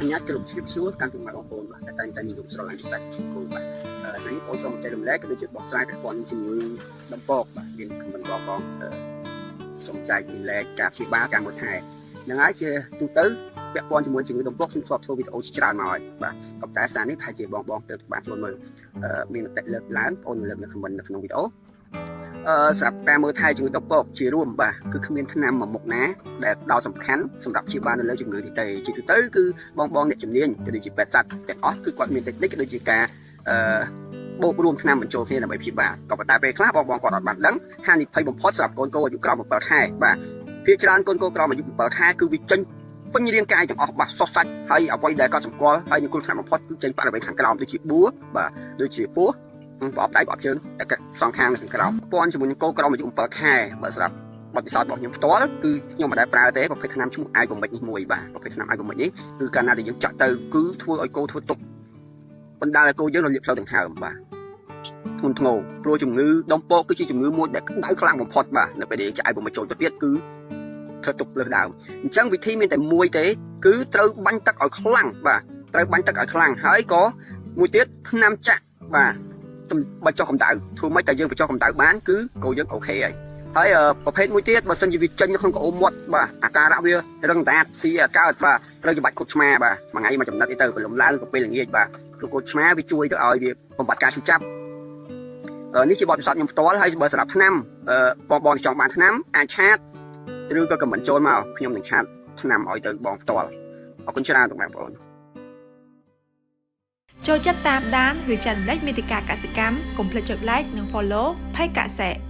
អញ្ញាតគ្រប់ជ្រាបសួរកាន់ពុកម៉ែបងប្អូនបាទតែតែនិយមស្រឡាញ់សាច់គោបាទថ្ងៃនេះបងសូមចែករំលែកក៏ដូចជាបកស្រាយពាក់ព័ន្ធជំងឺដំពកបាទមានខមមិនបងបងសូមចែករំលែកការព្យាបាលការមើលថែនឹងហើយជាទូទៅពាក់ព័ន្ធជាមួយជំងឺដំពកខ្ញុំធ្លាប់ធ្វើវីដេអូច្រើនមកហើយបាទក៏តែសារនេះប្រហែលជាបងបងទៅបានចូលមើលមានមតិលើកឡើងបងលើកនៅខមមិននៅក្នុងវីដេអូអឺសម្រាប់ការមើលថែជំងឺតុកពកជារួមបាទគឺគ្មានថ្នាំមួយមុខណាដែលដោសំខាន់សម្រាប់ព្យាបាលនៅលើជំងឺនេះទេជាទូទៅគឺបងបងអ្នកជំនាញក៏ដូចជាពេទ្យសត្វទាំងអស់គឺគាត់មានតិចនិចក៏ដូចជាការអឺបូករួមថ្នាំបញ្ចូលគ្នាដើម្បីព្យាបាលក៏ប៉ុន្តែពេលខ្លះបងបងគាត់អត់បានដឹងហានិភ័យបំផុតសម្រាប់កូនកោអាយុក្រោម7ខែបាទភាគច្រើនកូនកោក្រោមអាយុ7ខែគឺវាចេញពេញរាងកាយទាំងអស់បាទសុសសាច់ហើយអ្វីដែលគាត់សម្គាល់ហើយនឹងគ្រោះថ្នាក់បំផុតគឺចេញបរិវេណខាងក្រោមដូចជាបួបាទដូចជាពោះប្រអប់ដៃប្រអប់ជើងតែសងខាងនៅខាងក្រោមពាន់ជាមួយនឹងគោក្រោមអាយុ7ខែបើសម្រាប់បទពិសោធន៍របស់ខ្ញុំផ្ទាល់គឺខ្ញុំមិនដែលប្រើទេប្រភេទថ្នាំឈ្មោះអាយកុមិចនេះមួយបាទប្រភេទថ្នាំអាយកុមិចនេះគឺកាលណាដែលយើងចាក់ទៅគឺធ្វើឲ្យគោធ្វើទុកបណ្ដាលឲ្យគោយើងរលាកផ្លូវដង្ហើមបាទធ្ងន់ធ្ងរព្រោះជំងឺដុំពកគឺជាជំងឺមួយដែលក្តៅខ្លាំងបំផុតបាទនៅពេលដែលយើងចាក់អាយកុមិចចូលទៅទៀតគឺធ្វើទុកលើសដើមអញ្ចឹងវិធីមានតែមួយទេគឺត្រូវបាញ់ទឹកឲ្យខ្លាំងបាទត្រូវបាញ់ទឹកឲ្យខ្លាំងហើយក៏មួយទៀតថ្នាំចាក់បាទបញ្ចុះកម្ដៅធ្វើម៉េចតែយើងបញ្ចុះកម្ដៅបានគឺគោយើងអូខេហើយហើយប្រភេទមួយទៀតបើសិនជាវាចេញនៅក្នុងកអូមាត់បាទអាការៈវារឹងតាតស៊ីអកើតបាទត្រូវច្បាច់គុតឆ្មាបាទមួយថ្ងៃមួយចំណិតអីទៅព្រលំឡើងទៅពេលល្ងាចបាទព្រោះគុតឆ្មាវាជួយទៅឲ្យវាបំបត្តិការឈឺចាប់នេះជាបទពិសោធន៍ខ្ញុំផ្ទាល់ហើយបើសម្រាប់ថ្នាំបងបងចង់បានថ្នាំអាចឆាតឬក៏ខមមិនចូលមកខ្ញុំនឹងឆាតថ្នាំឲ្យទៅបងផ្ទាល់អរគុណច្រើនបងប្អូនចូលចិត្តតាមដានឬចែករំលែកមេតិការកសិកម្មកុំភ្លេចចុច Like និង Follow ផេកកសិ។